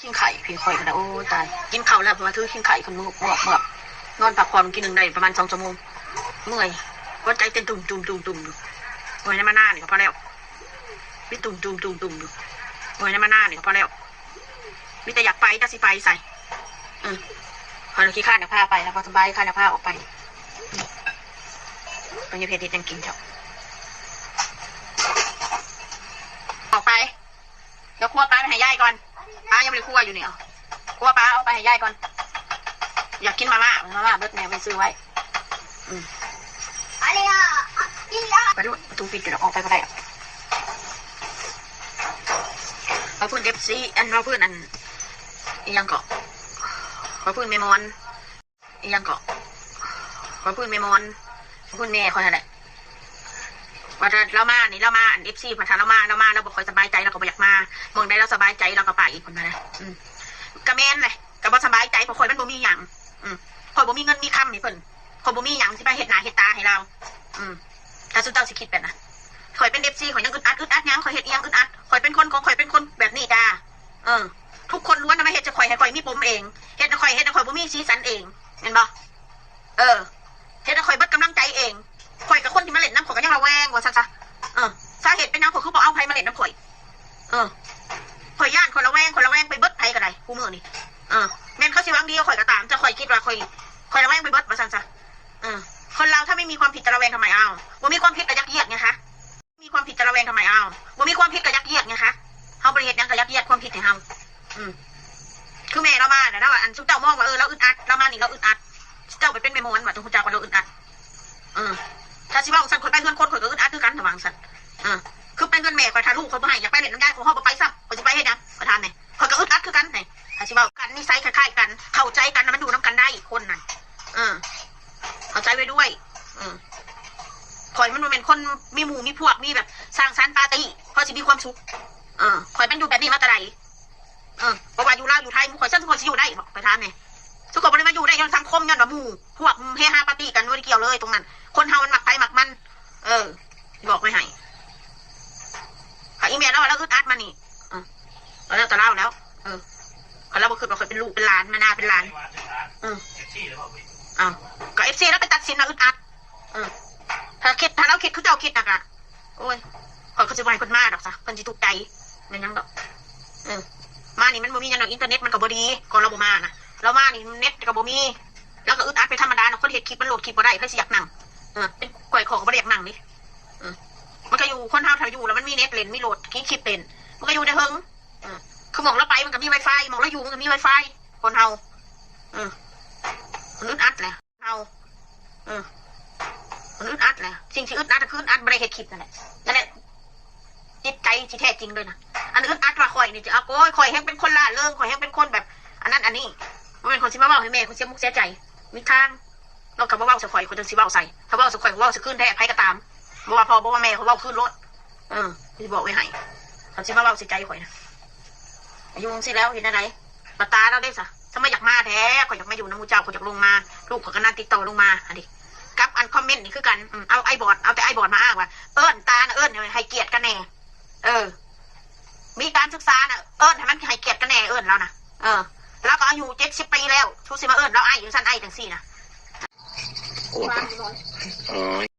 ຄີງໄຂ້ພີ່ ຂ້ອຍກໍໄດ້ ໂອ້ຍຕາຍ ກິນເຂົ້າແລ້ວ ເພິ່ນວ່າຖືຄີງໄຂ້ຂຶ້ນມືບໆ ນອນພັກຜ່ອນກິນໜຶ່ງໄດ້ປະມານສອງຊົ່ວໂມງ ເມື່ອຍ ຫົວໃຈເຕັ້ນຕຸ່ມໆໆຢູ່ ເມື່ອຍໃນມານານີ້ກໍພໍແລ້ວ ມີຕຸ່ມໆໆຢູ່ ເມື່ອຍໃນມານານີ້ກໍພໍແລ້ວ ມີແຕ່ຢາກໄປ ຈັກຊິໄປໃສ ອື ຂ້ອຍຂີ້ຄ້ານຢາກພາໄປ ແລ້ວບໍ່ສະບາຍ ຂີ້ຄ້ານຢາກພາອອກໄປ ເພິ່ນຍັງເຮັດ ເຮັດຫຍັງກິນເຈົ້າ ອອກໄປ. ດຽວຄົວປາໄປໃຫ້ຍາຍກ່ອນ ປາຍັງບໍ່ໄດ້ຄົວຢູ່ນີ້ ເອົາ ຄົວປາເອົາໄປໃຫ້ຍາຍກ່ອນ ຢາກກິນມາມ່າ ມາມ່າເບິດແນ່ ໄວ້ຊື້ໄວ້ ອື ໄປດູ ປະຕູປິດຢູ່ດອກ ອອກໄປບໍ່ໄດ້ດອກ ເວົ້າພື້ນ ເອັຟຊີ ອັນ ເວົ້າພື້ນ ອັນ ອີ່ຫຍັງເກາະ ເວົ້າພື້ນແມ່ມອນ ອີ່ຫຍັງເກາະ ເວົ້າພື້ນແມ່ມອນ ເວົ້າພື້ນແມ່ຂ້ອຍຫັ້ນແຫຼະ ວ່າຖ້າລາວມານີ້ ລາວມາ ອັນ ເອັຟຊີ ວ່າຖ້າລາວມາ ລາວມາ ລາວບໍ່ຄ່ອຍສະບາຍໃຈ ລາວກໍບໍ່ຢາກມາ ໝ່ອງໃດລາວສະບາຍໃຈ ລາວກໍໄປອີກ ເພິ່ນວ່ານະ ອື ກໍແມ່ນແຫຼະ ກໍບໍ່ສະບາຍໃຈ ເພາະຂ້ອຍມັນບໍ່ມີຫຍັງ ອື ຂ້ອຍບໍ່ມີເງິນມີຄຳໃຫ້ເພິ່ນ ຂ້ອຍບໍ່ມີຫຍັງຊິໄປເຮັດໜ້າເຮັດຕາໃຫ້ລາວ ອື ຖ້າຊຸມເຈົ້າຊິຄິດແບບນັ້ນ ຂ້ອຍເປັນ ເອັຟຊີ ຂ້ອຍຍັງອຶດອັດ ອຶດອັດຫຍັງ ຂ້ອຍເຮັດອີ່ຫຍັງອຶດອັດ ຂ້ອຍເປັນຄົນຂອງຂ້ອຍ ເປັນຄົນແບບນີ້ດາ ເອີ ທຸກຄົນລ້ວນນຳມາເຮັດໃສ່ຂ້ອຍ ໃຫ້ຂ້ອຍມີປົມເອງ ເຮັດໃຫ້ຂ້ອຍ ເຮັດໃຫ້ຂ້ອຍບໍ່ມີສີສັນເອງ ແມ່ນບໍ່? ເອີ ເຮັດໃຫ້ຂ້ອຍເບິດກຳລັງໃຈເອງ ຂ້ອຍກັບຄົນທີ່ມາຫຼິ້ນນຳຂ້ອຍກໍຍັງລະແວງວ່າຊັ້ນຊະ ເອີ ສາເຫດເປັນຫຍັງຂ້ອຍຄືບໍ່ເອົາໃຜມາຫຼິ້ນນຳຂ້ອຍ ເອີ ຂ້ອຍຢ້ານ ຂ້ອຍລະແວງ ຂ້ອຍລະແວງໄປເບິດໃຜກໍໄດ້ຄູ່ມື້ນີ້ ເອີ ແມ່ນເຂົາຊິຫວັງດີກັບຂ້ອຍກໍຕາມ ແຕ່ຂ້ອຍຄິດວ່າຂ້ອຍ ຂ້ອຍລະແວງໄປເບິດວ່າຊັ້ນຊະ ເອີ ຄົນເຮົາຖ້າໄມ່ມີຄວາມຜິດຈະລະແວງທຳໄມ ອ້າວ ບໍ່ມີຄວາມຜິດກໍຢາກຢຽດໄງຄະ ມີຄວາມຜິດຈະລະແວງທຳໄມ ອ້າວ ບໍ່ມີຄວາມຜິດກໍຢາກຢຽດໄງຄະ ເຮົາບໍ່ໄດ້ເຮັດຫຍັງກໍຢາກຢຽດຄວາມຜິດໃຫ້ເຮົາ ອື ຄືແມ່ລາວມານະ ລາວວ່າ ອັນ ຊຸມເຈົ້າມອງວ່າ ເອີ ລາວອຶດອັດ ລາວມານີ້ລາວອຶດອັດ ເຈົ້າໄປເປັນແມ່ໝອນວ່າຕ້ອງຮູ້ຈັກວ່າລາວອຶດອັດ ເອີ ຖ້າຊິເວົ້າຊັ້ນ ຂ້ອຍໄປເຮືອນຄົນ ຂ້ອຍກໍອຶດອັດຄືກັນ ຖ້າວ່າຊັ້ນ ເອີ ຄືໄປເຮືອນແມ່ຂ້ອຍ ຖ້າລູກຂ້ອຍບໍ່ໃຫ້ ຢາກໄປຫຼິ້ນນຳຍາຍ ຂ້ອຍເຮົາບໍ່ໄປຊ້ຳ ຂ້ອຍຊິໄປເຮັດຫຍັງ ຂ້ອຍຖາມແດ່ ຂ້ອຍກໍອຶດອັດຄືກັນ ຖ້າຊິເວົ້າກັນ ນິໄສຄ້າຍໆກັນ ເຂົ້າໃຈກັນ ມັນຢູ່ນຳກັນໄດ້ ຄົນນັ້ນ ເອີ ເຂົ້າໃຈໄວ້ດ້ວຍ ເອີ ຂ້ອຍມັນບໍ່ແມ່ນຄົນມີໝູ່ມີພວກ ມີແບບສ້າງສັນປາຕີ້ ພໍຊິມີຄວາມສຸກ ເອີ ຂ້ອຍມັນຢູ່ແບບນີ້ມາແຕ່ໃດ ເອີ ບໍ່ວ່າຢູ່ລາວຢູ່ໄທ ໝູ່ຂ້ອຍຊັ້ນ ຂ້ອຍຊິຢູ່ໄດ້ບໍ່ ຂ້ອຍຖາມແດ່ ຊຸມຂ້ອຍບໍ່ໄດ້ມາຢູ່ໄດ້ຍ້ອນສັງຄົມ ຍ້ອນວ່າໝູ່ພວກເຮຮາປາຕີ້ກັນ ບໍ່ໄດ້ກ່ຽວເລີຍຕົງນັ້ນ ຄົນເຮົາມັນມັກໃຜມັກມັນ ເອີ ຊິບອກໄວ້ໃຫ້ ຖ້າອີແມ່ລາວວ່າລາວອຶດອັດມານີ້ ເອີ ກໍແລ້ວແຕ່ລາວແລ້ວ ເອີ ຄັນລາວບໍ່ຄິດວ່າຂ້ອຍເປັນລູກເປັນຫຼານ ມານາເປັນຫຼານ ເອີ ເອັຟຊີ ເອົາ ກໍເອັຟຊີລາວໄປຕັດສິນວ່າອຶດອັດ ເອີ ຖ້າຄິດ ຖ້າລາວຄິດຄືເຈົ້າຄິດນະກະ ໂອ້ຍ ຂ້ອຍກໍຊິບໍ່ໃຫ້ເພິ່ນມາດອກຊະ ເພິ່ນຊິທຸກໃຈ ແມ່ນຫຍັງດອກ ເອີ ມານີ້ມັນບໍ່ມີຫຍັງດອກ ອິນເຕີເນັດມັນກໍບໍ່ດີ ກໍລາວບໍ່ມານະ ລາວມານີ້ເນັດກໍບໍ່ມີ ລາວກໍອຶດອັດເປັນທຳມະດາເນາະ ຄົນເຮັດຄລິບມັນໂຫຼດຄລິບບໍ່ໄດ້ ໃຜຊິຢາກນັ່ງ ເອີ ເປັນຂ້ອຍ ຂ້ອຍກໍບໍ່ໄດ້ຢາກນັ່ງເດ້ ເອີ ມັນກໍຢູ່ ຄົນເຮົາຖ້າຢູ່ແລ້ວມັນມີເນັດຫຼິ້ນ ມີໂຫຼດຄລິບ ຄລິບຫຼິ້ນ ມັນກໍຢູ່ໄດ້ເຖິງ ເອີ ຄືໝ່ອງລາວໄປມັນກໍມີໄວຟາຍ ໝ່ອງລາວຢູ່ມັນກໍມີໄວຟາຍ ຄົນເຮົາ ເອີ ມັນອຶດອັດແຫຼະ ເຮົາ ເອີ ມັນອຶດອັດແຫຼະ ສິ່ງທີ່ອຶດອັດກໍຄືອຶດອັດບໍ່ໄດ້ເຮັດຄລິບນັ້ນແຫຼະ ນັ້ນແຫຼະ ຈິດໃຈທີ່ແທ້ຈິງເລີຍນະ ອັນອຶດອັດວ່າຂ້ອຍນີ້ຈະ ໂອ້ຍ ຂ້ອຍແຮ່ງເປັນຄົນລ່າເລີງ ຂ້ອຍແຮ່ງເປັນຄົນແບບ ອັນນັ້ນອັນນີ້ ບໍ່ແມ່ນຂ້ອຍຊິມາເວົ້າໃຫ້ແມ່ຂ້ອຍເສຍມຸກເສຍໃຈ ມີທາງ ລາວກໍບໍ່ເວົ້າໃສ່ຂ້ອຍ ຂ້ອຍຈັ່ງຊິເວົ້າໃສ່ ຖ້າເວົ້າໃສ່ຂ້ອຍ ຂ້ອຍເວົ້າໃສ່ຄືນແທ້ໃຜກໍຕາມ ບໍ່ວ່າພໍ່ບໍ່ວ່າແມ່ ຂ້ອຍເວົ້າຄືນໂລດ ເອີ ຊິບອກໄວ້ໃຫ້ ຄັນຊິມາເວົ້າໃສ່ໃຈຂ້ອຍນະ ຢູ່ຈັ່ງຊີ້ແລ້ວ ເຮັດແນວໃດ ມາຕາລາວເດ້ຊະ ຊະມາຢາກມາແທ້ ຂ້ອຍຢາກມາຢູ່ນຳໝູ່ເຈົ້າ ຂ້ອຍຢາກລົງມາ ລູກຂ້ອຍກໍນັ່ງຕິດຕໍ່ລົງມາຫັ້ນເດ ກັບອັນຄອມເມັນນີ້ຄືກັນ ເອົາໄອ້ບອດ ເອົາແຕ່ໄອ້ບອດມາອ້າງວ່າ ເອີ້ນຕານະ ເອີ້ນໃຫ້ກຽດກັນແດ່ ເອີ ມີການສຶກສານະ ເອີ້ນໃຫ້ມັນໃຫ້ກຽດກັນແດ່ ເອີ້ນລາວນະ ເອີ ລາວກໍອາຍຸເຈັດສິບປີແລ້ວ ສູຊິມາເອີ້ນລາວອ້າຍຈັ່ງຊັ້ນ ອ້າຍຈັ່ງຊີ້ນະ ໂອ້ຍ